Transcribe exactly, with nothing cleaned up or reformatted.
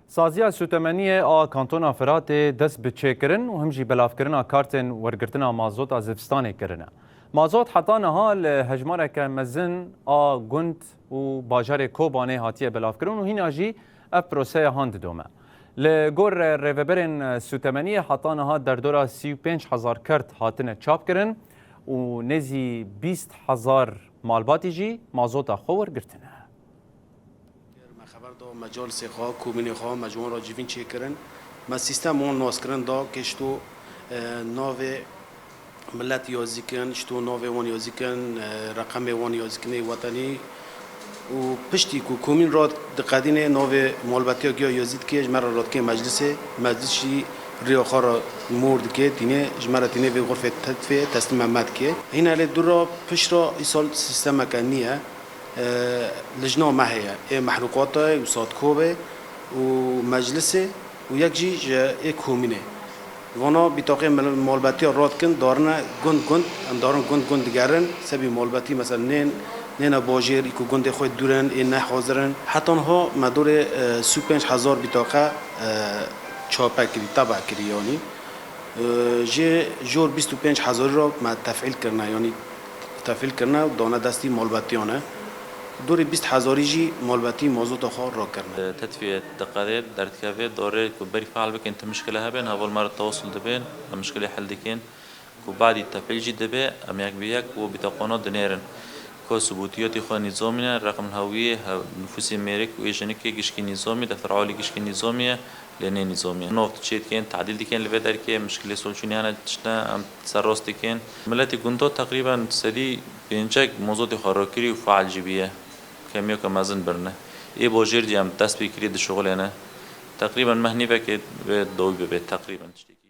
Saziya Sûtemeniyê a Kantona Firatê dest bi çêkirin û him jî belavkirina kartên wergirtina mazota zivistanê kirine. Mazot heta niha li hejmareke mezin a gund û bajarê Kobanê hatiye belavkirin û hîna jî ev proseya han didome. Li gor rêveberên Sûtemeniyê heta niha derdora sî û pênc hezar kert hatine çapkirin û nêzî bîst hezar malbatî jî mazota xwe wergirtine. Me xeber da, me calsê xwe, komînê xwe, me ji wan re civîn çêkirin. Me sîstem wan nas kirin da ke ji to, e, navê milet yazî kin, ji to navê wan yazî kin, e, reqemê wan yazî kinê wetenî. Û piştî ku komîn re diqedînê navê malbetiya giya yazî dike, ji me re re dike meclisê. Meclis jî riya xwe re mor dike, tînê ji me re tînê vê xurfê tetvê teslîme me dike. Hîne lê dû re pişt re îsal sîstemeke nî ye. E, lijna me heye, ê mehlûqatê û sadkobê û meclisê û yek jî ji ê komînê. Vana bîtaqê mal-, malbetiya radikin, darine gund gund, em darin gund gund digerin, sebî malbetî mesela nên, nêne bajêr, î ku gundê xwe dûr in, ê ne hazir in. Heta niha me dorê, e, sî û pênc hezar bîtaqe, e, çape kirî, tebe kirî yanî. E, jê jor bîst û pênc hezarî re me tefîl kirine, yanî tefîl kirine û dane destî malbetiyan e. Dorê bîst hezarî jî malbetî mazota xwe rakirine. Tetviye diqedê derdikeve, dorê ku berî feal bikin, ti mişkile hebe, heval me re tewasul dibin, em mişkilê hel dikin. Ku badî tefîl jî dibe, em yek bi yek û bîtaqona dinêrin. Ku subûtiyatî xwe nîzomî ne, reqem hewiyê, hev-, nifûsê mêrik û ê jinikê gişkî nîzomî, defer alî gişkî nîzomî ye. Lê nê nîzomî. Nov çê dikin, tadîl dikin li vê derkê, mişkilê solçûnê hene tiştine em serrast dikin. Miletê gunda teqrîben sedî pêncek mozotê xwe rakirî û faal jî bîye. Kemiyeke mezin birine. Ê bajêr jî em dest pê kirî dişuxulêne. Teqrîben meh nîvekê vê dawî bibe, teqrîben tiştekî.